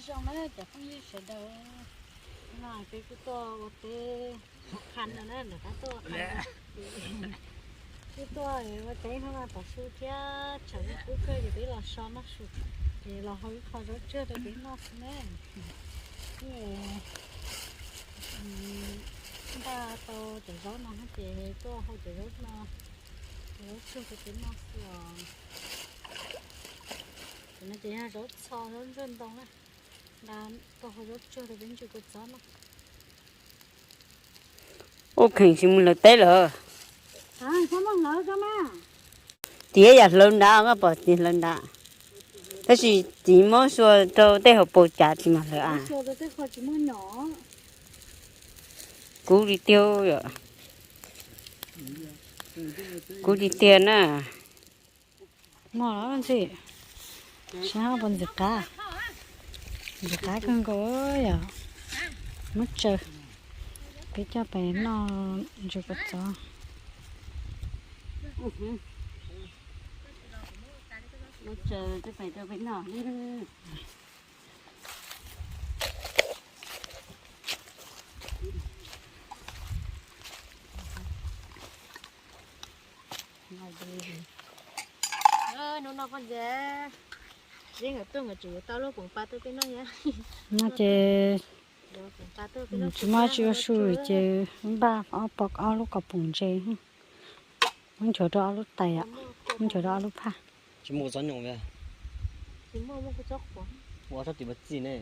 Zoo na cov phooj ywg sawv daws, no peb kuj tuaj ua teb hauv qhov no na, nram qab tuaj ua qhov no. Kuj tuaj ua teb no mas tav su thiab tshav kub kawg ces peb los so noj su, ces los hau ib qho zaub tsuag rau peb noj xwb na. Nqa tau cov zaub no ces tuaj hau cov zaub no, cov zaub tsuag rau peb noj xwb os. Cov no ces yog zaub txho zaub ntsuag ntoo na. Nqa tuaj hau zaub tsuag rau peb ntsis kua txob noj. Ub, kheev tsis mus lawv teb lawm. Txiv yam hlawv nrad, koj pom txiv hlawv nrad. Tab sis txiv muab xua rau tej hauv paus cas tsis mag hlawv a. Kub li tiag, kub li tiag na. Muaj los ntxim, sab puas ntxim qab, ntxim qab kawg nkaus yom. Muab tsaws, peb coj pais noj ntsis kua txob. Muab tsaws coj pais rau peb noj. Hnub no koj ntxiv, Yeeb nkawd tuaj nkawd tseem yuav tau lub poom pas tuaj peb noj thiab. No ces tsis muaj tsis ua su ces npaj ob pob ob lub kaus poom ntses, muab nchuav rau ob lub tais, muab nchuav rau ob lub phaj. Tsis muaj kua txob nyoos, ua txob tim ua txij ne.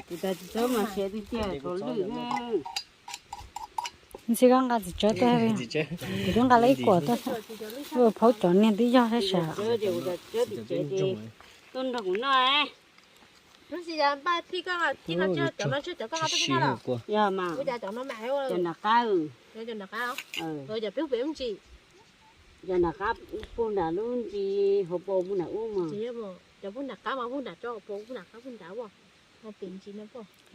Kuv tas tsis txob mas siav tiag tiag, kaus lwj na. Ntxhi koj nqa txiv tsawb tuaj, kuv twb nqa lawm ib kuam tuaj, ua phaub cov niag twb yog thiab sas. Tuaj nrog kuv noj. Hnub sis npaj thij koj, thij no tsis cov no tsis cov koj nqa tuaj peb noj los? Yog mas. Ua cas cov no mas cov nram qab. Cov nram qab, cov peb hu pem ub ntsis. Cov nram qab puag nram lub ntsis hauv paus puag nram ub mas. Cov puag nram qab mas puag nram tso hauv paus puag nram qab puag nrad as.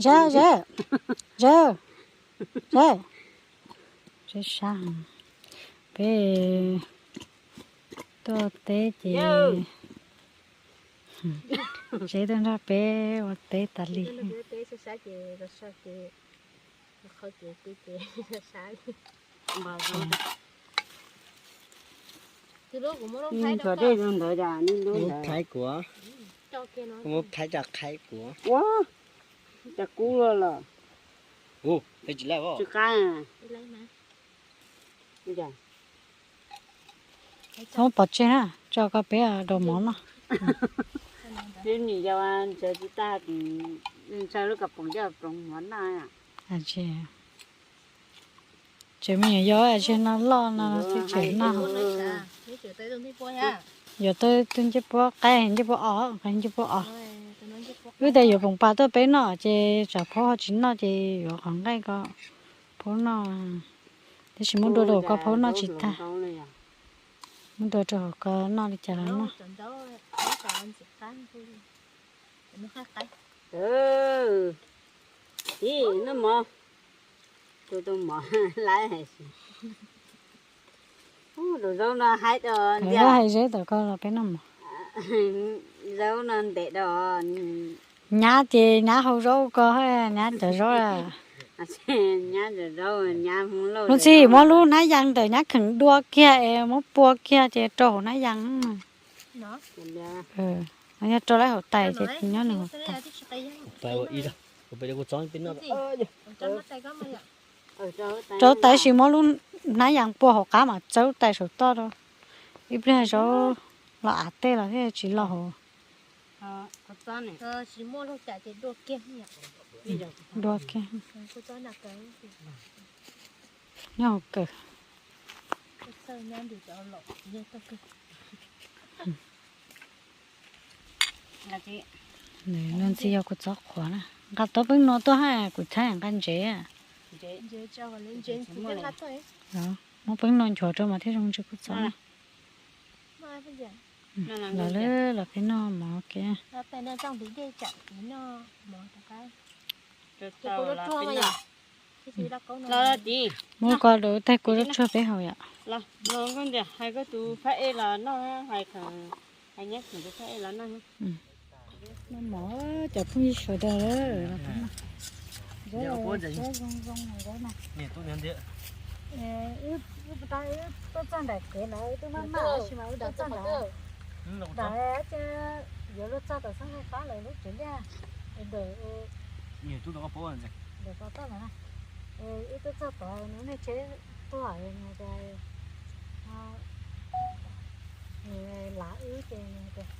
Zawg, zawg, zawg, zawg, sab, peb tuaj teb ces tsev tuaj nrog peb ua teb tas li. Ntxuav dej rau ntawd, ntxuav ntawd. Qhaib kuv, muab qhaib tso qhaib kuv. Ua, cas kub luaj los. Tsis qab. Txhob pov tseg na, tso koj peb daus mov noj. Twb nim yau ntsaws tsis tag, ntsaws lub kaus poom coj ploov mov noj. Tseem me nyuam yaus, tseem no loj no twb tseem noj. Yuav tau tus ncej puab qaib, ncej puab os, ncej puab os. Wb tias yuav poom pas tuaj peb noj ces tsam phaub ho tsis noj ces yuav qhov nqaij ko phaub noj. Tab sis muab dua rau hauv ko phaub noj tsis tag. Muab dua rau hauv ko noj li cas los noj. Ib, noj mov. Tus tus mov laib hais tias, tus zaub no haib rau ntxiag, hais zeb tom ko los peb noj mov. Zaub no ntev rau. Nyab ces nyab hau zaub ko, nyab cov zaub. Nyab cov zaub, nyab Hmoob Lauj. Mus txij muab lub hnab yas ntawm nyab kheem dua kiag es muab pua kiag ces rau hauv hnab yas. Yog rau lawm hauv tais ces nyob nws hauv tais. Rau tais sis muab lub hnab yas pua hauv qab mas txawb tais saum toj rau. Ib pliag zaub los av tej los thiaj tsis loj hauv. Dua kiag. Nyob hauv kawm. Nws ntxhi yog kua txob qhuav na. Nqa tau peb no tuaj hab, kuv thaib nqa ntsev. Muab peb no nchuav rau mas thiaj zoo ntsis kua txob na. Los lawm, los peb noj mov kiag. Muab koj daus tais kua zaub tsuag peb haus yom. Hais koj tus phab ej los noj, hais nyab kheem tus phab ej los noj. Mov cov phooj ywg sawv daws, zoo zoo na. Wb tuaj txog nram kev lawm, wb twb maj maj tab sis mas wb rov txog nram, nram ces yuav luag txog tom Xab Nqeeg Qab lawv lub tsev liaj. Ntawm, ntawm ko toj na, wb twb txog tod, nws nej tsheb tuaj nws tias, nws lav wb ces nws tias,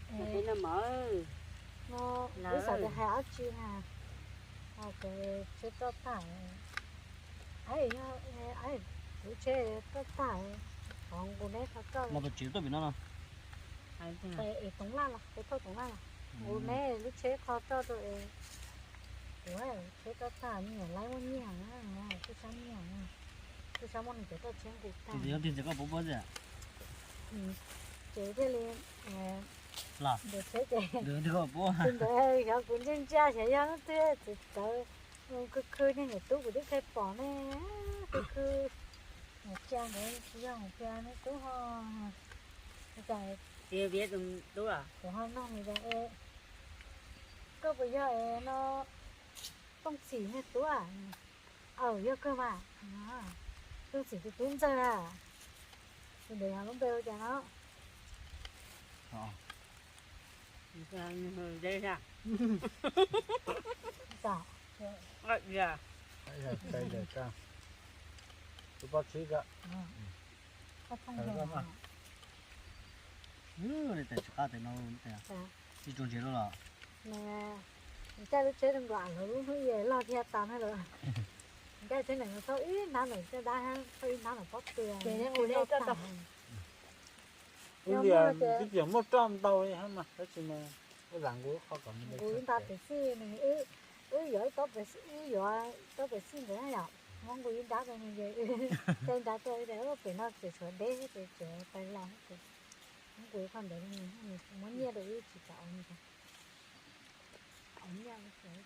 wb xav tias hais dab tsi na, tsheb toj tag, kuv tsheb toj tag, qhov nqus neb qhov roj, es Toov Laj los, kuv thauj Toov Laj los, nqus neb lub tsheb qhov roj rau es kuv tsheb toj tag, me nyuam laib muaj nyiaj, kuj sab nyiaj, kuj sab muaj nws cov toj tsheb nqus tag. Ces thiaj li ntawm tsheb ces tus ntawd xyov kuv ntsia ntsia xyov yog leej twg txawv txawv, khwv khwv niag niam tub kuv twb pheej pom ne, khwv khwv niam cia ntawd tsis yog hais tias niam tub ho, cas kuv ho nug nws tias, koj puas yog es no Tooj Txhim niag tub? Aw, yog kawg mas, Tooj Txhim tus tub ntxawg a, tus ntawd yog lub npe ua cas no? Tus poj txhib ko. Ib tsoom ntses loj los, nws caij lub tsheb rau nkaus lawv lub hnub ib loj thiab tas na lawm. Nws caij tsheb ntawm no thauj ib hnab ntawm caj dab, thauj ib hnab ntawm pob tw, ces ua li tag. Ib tiam muaj roj ntau li mas tab sis mas ua zam nqus qho kom nqus ib nrab pem xij, nws wb yuav ib tob pem xij ntawd yom, muab nqus ib nrab rau nws ces caij nrab tuaj tias pem no tseem tshuav deb ces tseem pais los ces muab nqus qho ntawd rau nws, nws muab nyiaj rau wb tsis kam ua li cas. Ua nyiaj rau wb tseem ua.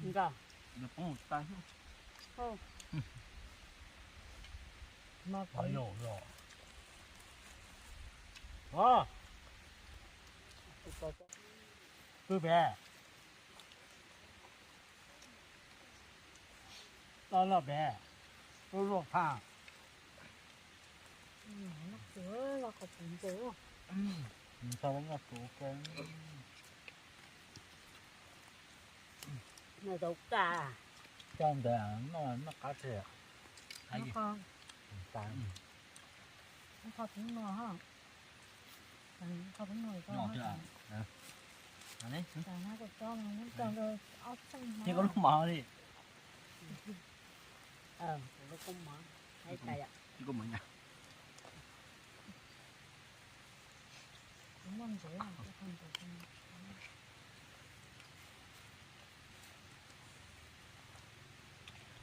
Nkauj, poob tas. Pw pem, loj loj pem, loj loj phaj. Noj tsuv, noj qhov tsuv ntse. Noj tsuv ua ke. Noj tau kaj. Coj ntawd noj, noj qab tseg. Noj qhov, noj qhov tub no ha. Noj qhov tub no, noj qhov tub no. Ces koj lub mov li. Lub koob mov.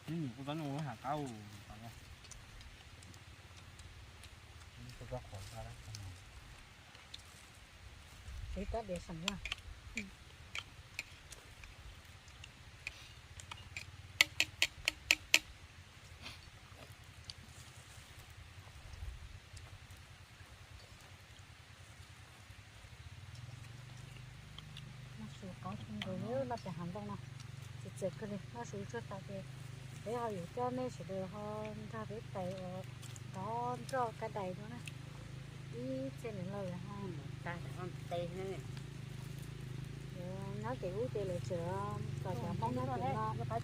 Nws kuj tau noj lub hav qab. Ib tab diav seem na. Noj su qab kawg nkaus li, noj pem hav ntoo no txias txias kawg li. Noj su tshuaj tas ces peb ho yuav coj nej sawv daws ho nrog peb tais uas nrov nroj kab dais no na. Ib txhia niam laus lawv ho tag tau tej ne. Nyob ces ub ces lawv tseem kom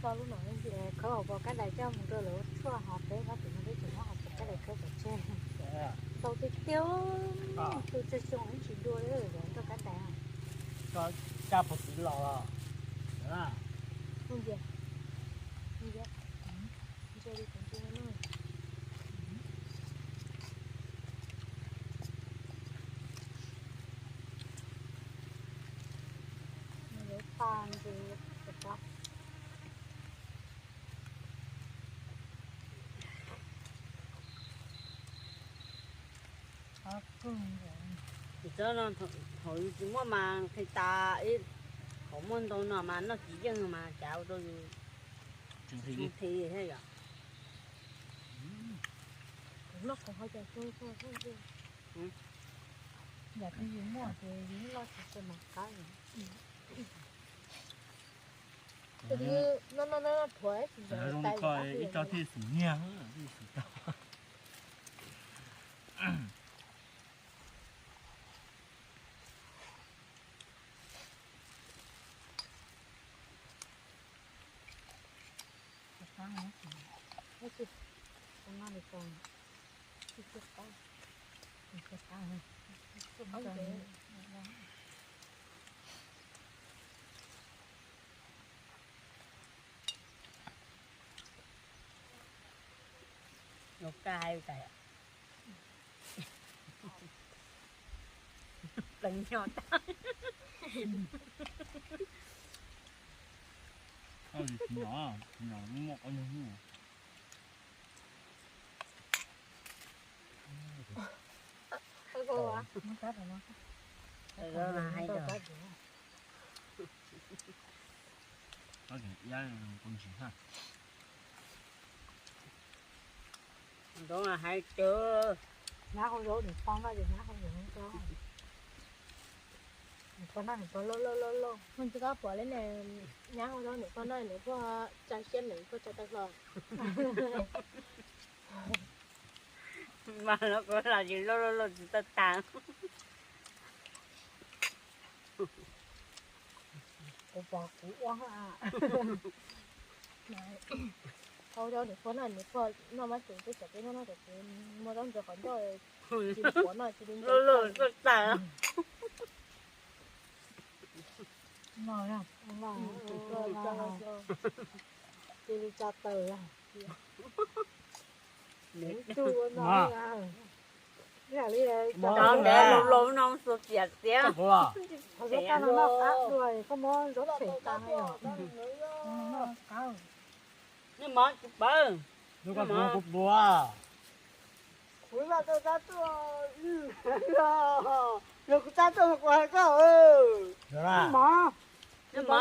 cov Hmoob nyob tim no khawb hauv paus kab dais coj mus rau lawv ua tshuaj, ho peb nyob tim no peb tseem muab hauv paus kab dais khawb pov tseg. Tau tiag tiag, tu tsawg xyoo tsis dua li nroj kab dais. Caj puag tid los. Txhob no, thaum yus tsis muaj mas nqhis tas ib, thaum muaj ntau no mas noj tsis yeej mas cas ua rau yus nqhis thiab yom. Yam twg yus muaj ces yus loj tsis tau mas qab. Zoo li koj ib co thiaj xum niag, thiaj xum tau. Ua kaj hais tas pleev nyo tag. Tsis nyom, tsis nyom muaj qhov nyuag hnub. Ntoo hais tias, hnab hauv zaub nws poj noj ces hnab hauv zaub nws poj noj nws poj loj loj loj loj. Mus tsis koj puav li ne, hnab hauv zaub nws poj noj nws poj tsa siab nws poj tsa tau hlo. Mas los kuv los tsis loj loj loj tsis tau tas. Kuv pom kuv ua ha. Hauv zaub nws poj noj nws poj noj mas tus twb txawm peb noj noj txawm muaj zaub ntsaws qhov ncauj, tsis pom noj tsis li ntsaws tag. Cia li tsa taws. Ib tug no, ib yam li cov laus no xuas piam tiag. Qhov zaub qab no noj qab dua, koj muab zaub phem tas yom. Noj qab. Noj mov tsis pawv. Kuv vaj tau tab tuaj, yog kuv tab tuaj kuv hais koj. Noj mov. Noj mov.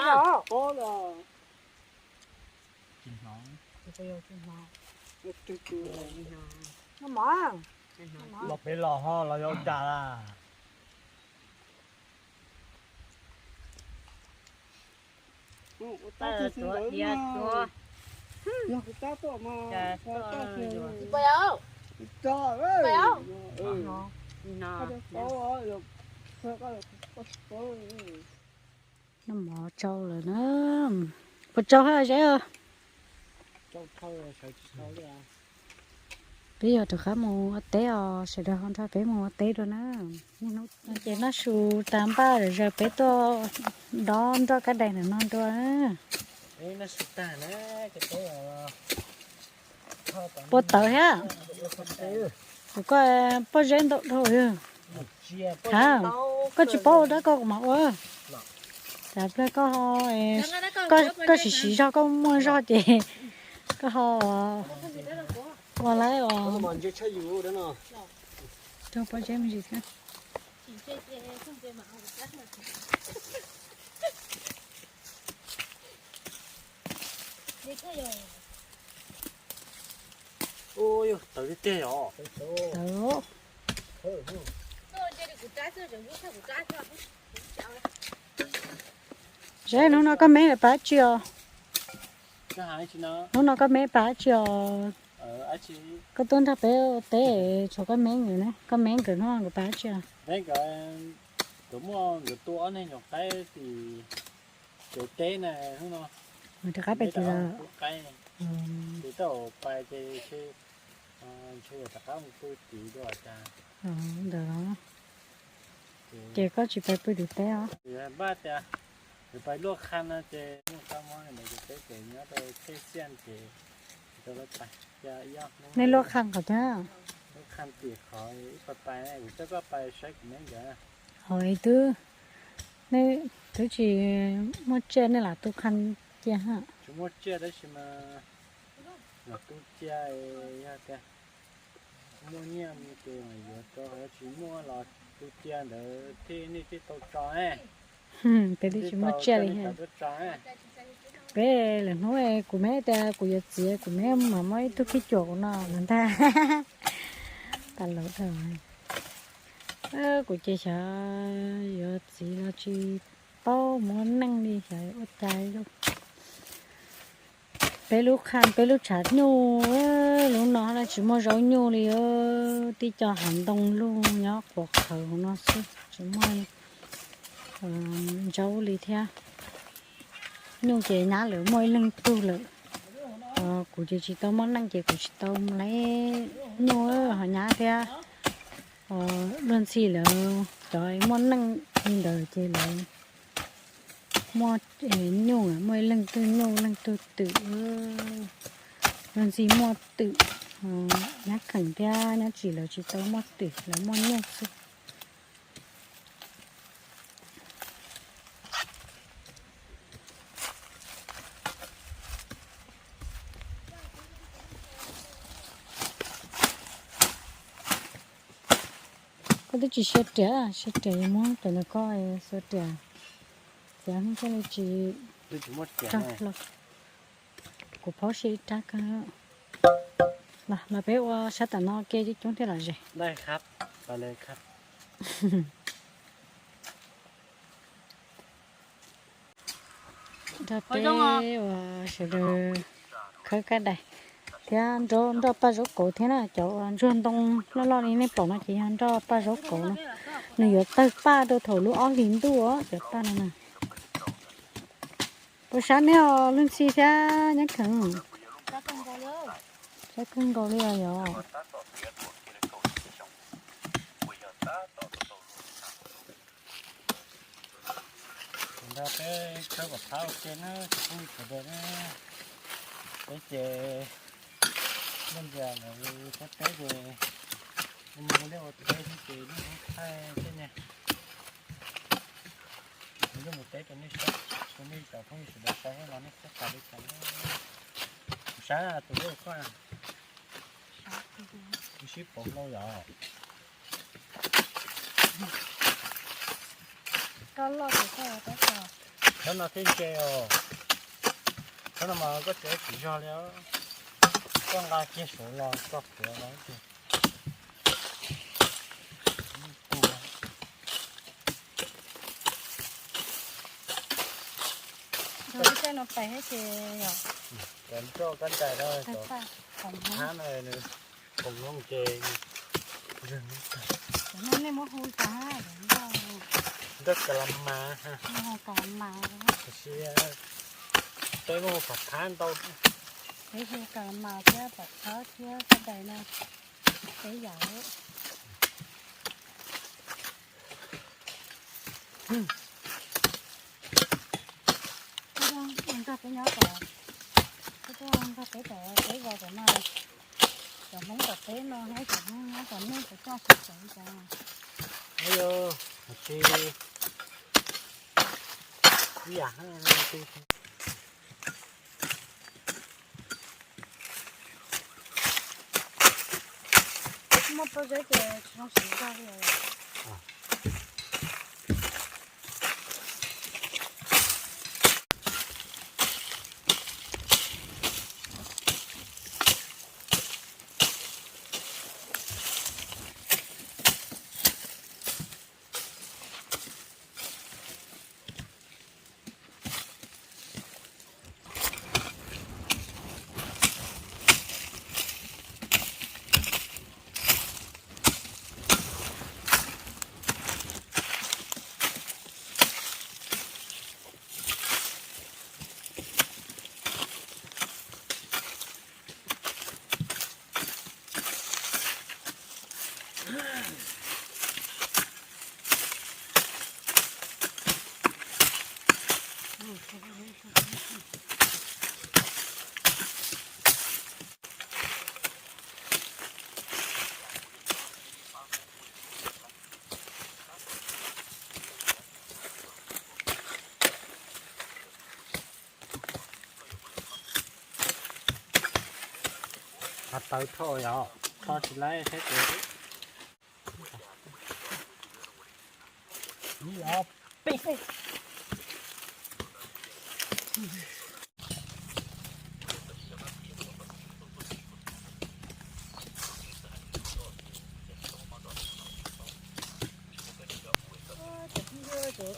Noj mov. Los pem los ho los yog ua cas las? Noj mov tsau lawm na. Puas tsau hab Zeb? Peb yog rov qab mus ua teb os, sawv daws ho nrog peb mus ua teb dua na. Niaj hnub no ces noj su tas npaj zom zaws peb tuaj dob nroj kab daim ntawm no dua. Puas tawv thiab? Kuv koj pob zeb ntau dhau. Hav, koj tsis paub ua dab koj kuv mam ua. Tsam pliag koj, koj siv siv zog koj muaj zog ces koj ho ua laib os. Rau pob zeb me ntsis thiab. Tawv tiag tiag os. Tawv. Zeb, hnub no koj me lawv pab tsi os? Hnub no koj me pab tsi os? Koj tuaj nrog peb ua teb tshuav koj me nkawd na, koj me nkawd hnub no nkawd pab tsi os? Nkawd muaj, nkawd tua ob neeg nyuam qaib tim kev teb na hnub no. Rov qab pais tim lawm. Tus tau pais ces ntshe yuav rov qab mus pw tim dua cas. Ntawd los. Ces koj tsis pais pw tim teb os? Npaj tias yuav pais luaj qhab no ces muaj kab mob ntawd ces peb ces nyob rau Thej Xiaj ces rau lawv pais cia ib ob hnub. Nej luaj qhab qhov twg? Luaj qhab tim qhov ib pais pais, kuv coj koj pais saib kuv me nkawd. Hos twb, nej twb tsis muaj tsiaj nej lam tu qhab cia ha? Tsis muaj tsiaj tab sis mas lam tu cia, yog tias Muaj nyiaj mus ces yuav tso, tsis muaj los tu cia ntawd thiaj nej thiaj tau tso. Peb twb tsis muaj tsiaj li. Peb lwm hnub kuv me tias kuv yuav txiv, kuv me mam muab ib tug khib cuam kuv no los ntag. Tas lawm. Kuv ces xyov yuav txiv los tsis paub muaj neej li, xyov ua cas li. Peb lub qhaj, peb lub tshav nyuj, lub no no tsis muaj zaub nyuj li, tib co hav ntoo lug nyob quas qhawv no xwb, tsis muaj zaub li thiab. Nyuj ces nyab lawv muaj ib leeg tug lawm. Kuv ces tsis tau muaj neej ces kuv tsis tau muaj nyuj ho nyab thiab. Luag ntxhi lawv cov muaj neej li ntawd ces lawv muaj nyuj, muaj ib leeg tug nyuj, leej tug twm. Luag ntxhi muaj twm, nyab kheem thiab nyab tsim lawv tsis tau muaj twm, lawv muaj nyuj xwb. Koj twb tsis siav riam, siav riam yuav muab cov ntawm koj siav riam, txiav hnub thiaj li tsis rog hlo. Kuv phaub siav ib rab kawg. Los peb ua sab tam no ke coob coob thiaj lom zem. Nrog peb ua sawv daws khawb kab dais thiab nroj paj zaub kauv thiab na. Cov uas ntsuag ntoo loj loj li nej pom no ces yog nroj paj zaub kauv no. Nws yuav tawg paj rau thaum lub ob hlis ntuj os, cov paj no na. Puas sab nej os Luag Ntxhi thiab Nyab Kheev? Sab kawg nkaus li os yog. Nrog peb khawb kom thab ua ke na cov phooj ywg sawv daws na. Peb ces nej ntsia lawv peb teb ces mus ua liaj ua teb xwb ces nej hnub thaij thiab ne. Kuv yeej mus teb rau nej saib, rau nej cov phooj ywg sawv daws saib los nej txhob tas li cas na. Kuv saib tus liaj koj sib pauv hlau yom. Tsob no thiaj ntse os. Tsob no mas koj tsev tsis zog li os. Koj nqa kiag saud los tso quav los tiag. Cov nroj kab ntais no, cov hab no nws khoom loo ces nrog kas las mas, tiam sis peb muab pom thab ntau. Peb hu kas las mas thiab pom thab thiab kab ntais no, peb yam. Nrog peb nyob tom, nrog peb tom teb zos tom no, cov Hmoob tom teb no thiab cov Hmoob nyob tom nej puas coj sawv tsees li cas? Tsis ib yam. Muaj pob zeb ces tsis zoo siv zog li os. Hav tawv dhau yom. Tho tsis laib saib tes.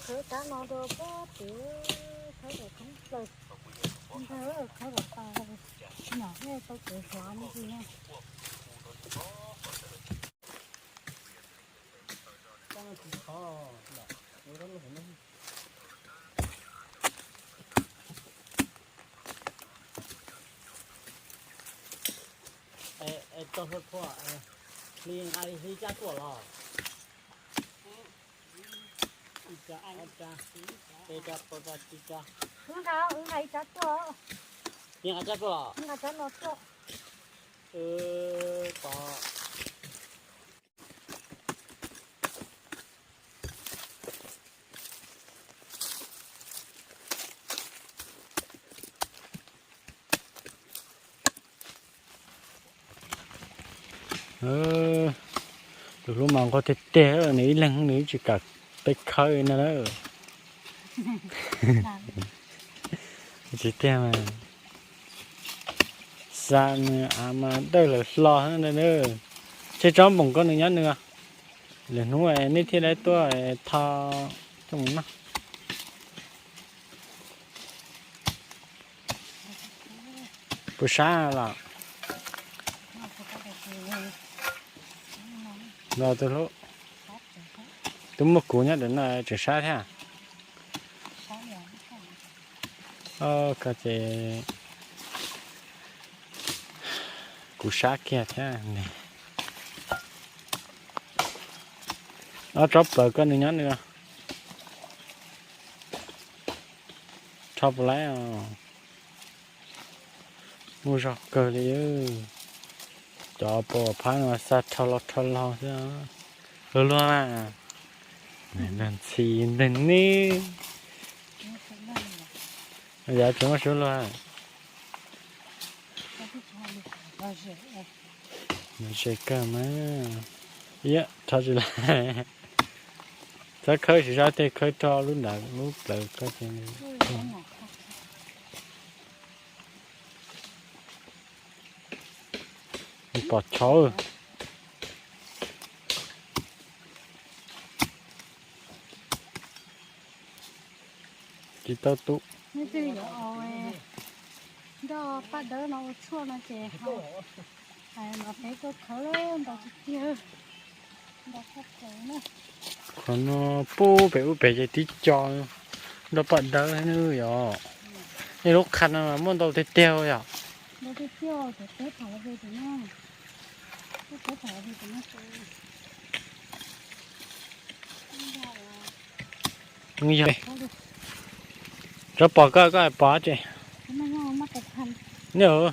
Khawb kab no rau pob tw, khawb kom thoob plaws, khawb kom tau, nyom thiaj tau kev hlov me ntsis na. Es tau hlo phua, hli nqa hli cab tuaj los? Ib cab, ob cab, peb cab, plaub cab, tsib cab. Wb nqa, wb nqa ib cab tuaj. Nqa cab tuaj los? Nqa cab no tuaj. Pov. Tus hlub mas nquag tiag tiag, nws ib leeg nws tsis kam peb khawb no lawm. Tsis tiag mas, xa nws av mas dawj lawm hlo na. Tseg tsob npoom ko nws nyob nws, lwm hnub nej thiaj li tuaj tho coj mus noj. Puas sab los? Los tus hlub, twb muaj kuv nyob ntawm no tseem sab thiab. Koj ces kuv sab kiag thiab. Ob tsob plaws koj nws nyob nws. Rho puas laib os. Muaj zog kawg li. Cov pos phab no xa rho los rho los xwb. Luag luag na. Luag ntxhi nteg ne. Yav tseem muaj suab luag. Ze kawg mas. Iab, rho tsis laib. Txhob khawb siv sab tej, khawb rho lub nrad lub plawv koj ces. Pom chov. Tsis tau tu. Nroj paj dawb no ua tshuaj no ces hais los peb tuaj khawb ntau tiag tiag. Qhov no pub pem ub pem ces tib co nroj paj dawb xwb yom. Nej lub qhab no muaj ntau tiag tiag yom. Yog, tsob pos koj, koj pos tsis? Nyob,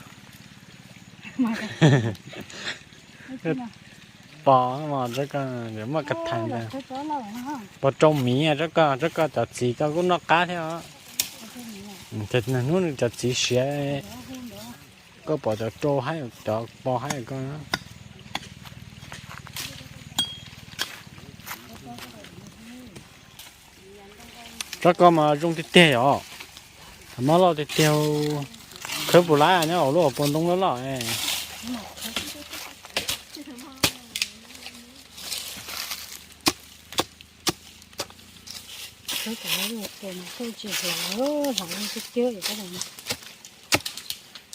pos mas tsob koj muaj ka thais ntag. Pos rau miv tsob koj, tsob koj cov txiv koj kuj noj qab thiab os. Hnub nws cov txiv siav, koj pom cov rau haib, cov pos haib koj. Tsob koj mas zoo tiag tiag yom. Mob loj tiag tiag. Khawb puas laib nyob hauv lub hauv paus ntoo loj loj.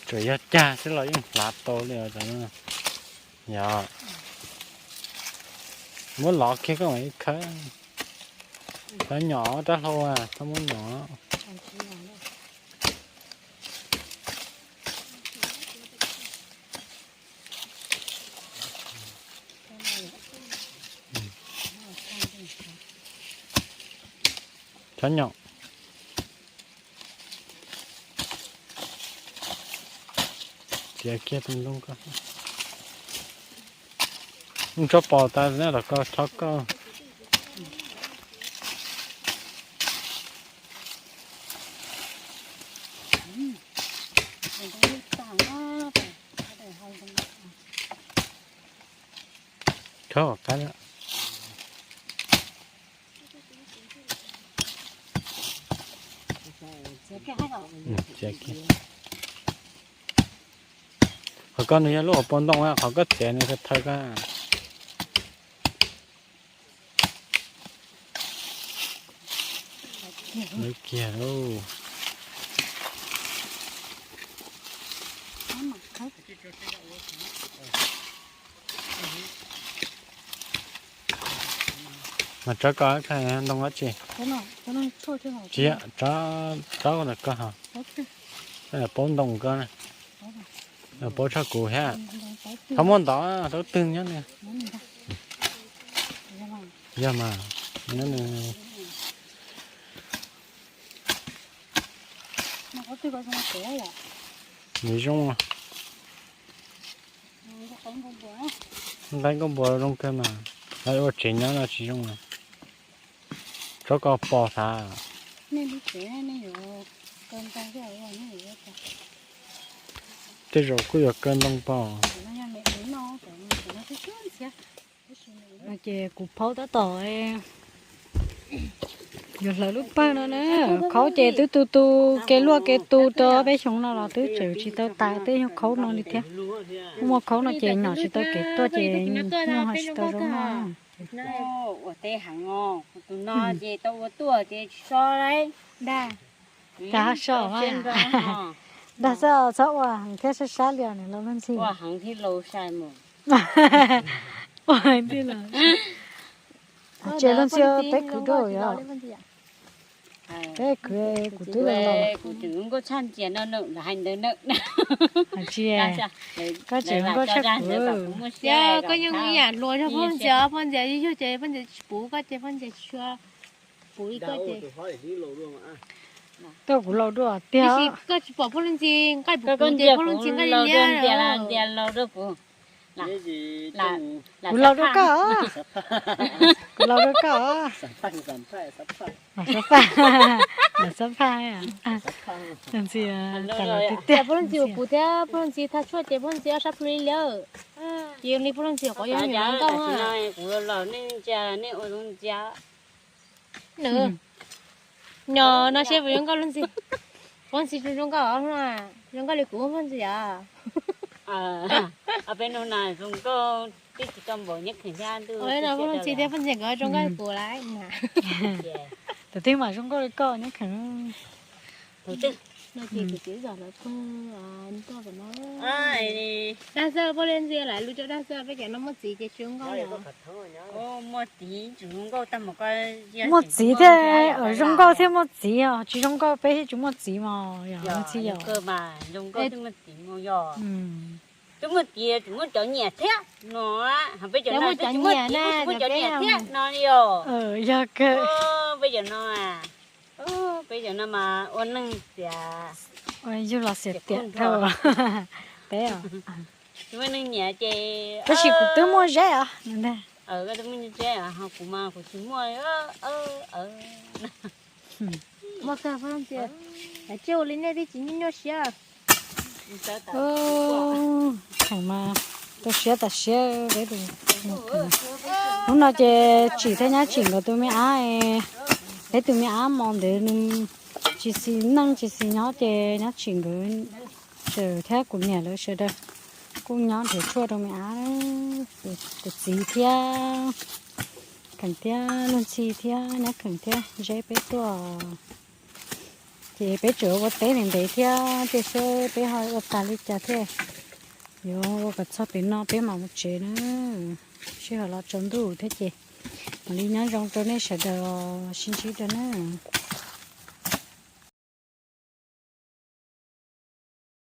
Tsuas yog cag xwb los yeej hlav tau li os. Yog muab lov kiag koj mam li khawb. Cov nyom rab hlau, txhob muab nyom. Cov nyom. Txiav kiag tus ntoo ko. Tsob pos tas ne los koj rho koj. Tog qab. Qhov ko nws yog lub hauv paus ntoo, qhov koj txiav nws thaw koj. Lawv kiag lauj. Mas tsob ko ntoo dab tsi? Tsis, tsob ntawm ko ho. Paub ntoo ko na. Paub tshaj kuv thiab. Txhob muab ntov, tau twg nyob nws. Yog mas, nyob nws. Nws zoo. Nqaij nkauj npua zoo kawg mas, lawv ua tsev nyob no tsis zoo. Tsob ko pos xav. Tej zaum kuj yuav kaw ntoo pos. No ces kuv phaub tab tom yuav hlawv lub pawg no na. Khaub ces twb tu tu kev luaj kev tu rau peb xyoo no los twb tseem tsis tau tas tej nyuag khaub no li thiab. Kuj muaj khaub no ces nyom tsis tau kev tuaj ces nyuag ho tsis tau zoo no. Ua teb heev os, tus no ces tau ua tuaj ces tsis so lauj. Dag, dag xwb, txhob ua heev thiab sab sab li os niam laus Looj Ntxhi. Ua heev thiab los. Tsis, Looj Ntxhi, peb khwv dua yom. Peb khwv, kuv twb los. Kuv tseem zoo nkauj tshaj ntawm no, hais ntawd na. Tsis, koj tseem zoo nkauj tshaj kuv. Koj yeej ib yam hluas zog Paj Ntxhi, Paj Ntxhi yug yug ces Paj Ntxhi tsis puv koj ces Paj Ntxhi tsis puv ib koj ces. Tuaj kuv laus dua tiag. Koj tsis pom Paj Ntxhi nqaij puv puv ces Paj Ntxhi nqaij liab liab. Kuv laus dua koj, kuv laus dua koj. Xab phaj, Looj Ntxhi, tas los tiag tiag. Paj Ntxhi puv thiab Paj Ntxhi thaj tshuaj ces Paj Ntxhi ob sab plhu li liab. Ces li Paj Ntxhi qhov yog nkauj. Nws nyob no seb puas zoo nkauj Looj Ntxhi. Paj Ntxhi zoo nkauj, zoo nkauj li kuv Paj Ntxhi yom. Peb no zoo nkauj twb tsis tau npaum nyob kheem thiab ntuj. Paj Ntxhi thiab Paj Ntxhi nkawd zoo nkauj li kuv lawm. Tus twg mas zoo nkauj li koj nyob kheem. Dag xwb, Paj Ntxhi lawv lub rau dag xwb, peb cov no muaj txiv ces tsis zoo nkauj. Muaj txiv thiab, zoo nkauj thiab muaj txiv os, tsis zoo nkauj peb thiab tsis muaj txiv mas yog txi yom. Twb muaj txiv tsis muaj cov nyiam thiab no, peb cov no tsis muaj txiv tsis muaj cov nyiam thiab no li os. Yog kawg. Peb cov no, peb cov no mas ua neeg xiam, yug los xiam tiam rau peb. Tsis muaj neeg nyiam ces. Tab sis kuv twb muaj zeb os. Koj twb muaj zeb, ho kuv mas kuv tsis muaj. Ua kawg Paj Ntxhi, ua li nej twb tsis nyuaj nyuaj siab. Thaum mas tu siab tas siab peb tus. Hnub no ces Tsim thiab Nyab Tsim nkawd tus me ab, peb tus me ab mos ntawd nws tsis xis neej tsis xis nyob ces Nyab Tsim nkawd sawv thiab kuv niam lawv sawv daws kuj nyob nrhiav tshuaj rau me ab, tus txiv thiab Kheem thiab Looj Ntxhi thiab Nyab Kheem thiab Zeb peb tuaj. Ces peb tseem ua teb ntev ntev thiab, tej seb peb ho ua tag li cas thiab. Yuav ua kom txog pem no peb mam mus tsev na. Sij hawm los tsaus ntuj thiab ces mam li nyob zoo rau nej sawv daws, sib ntsib dua na.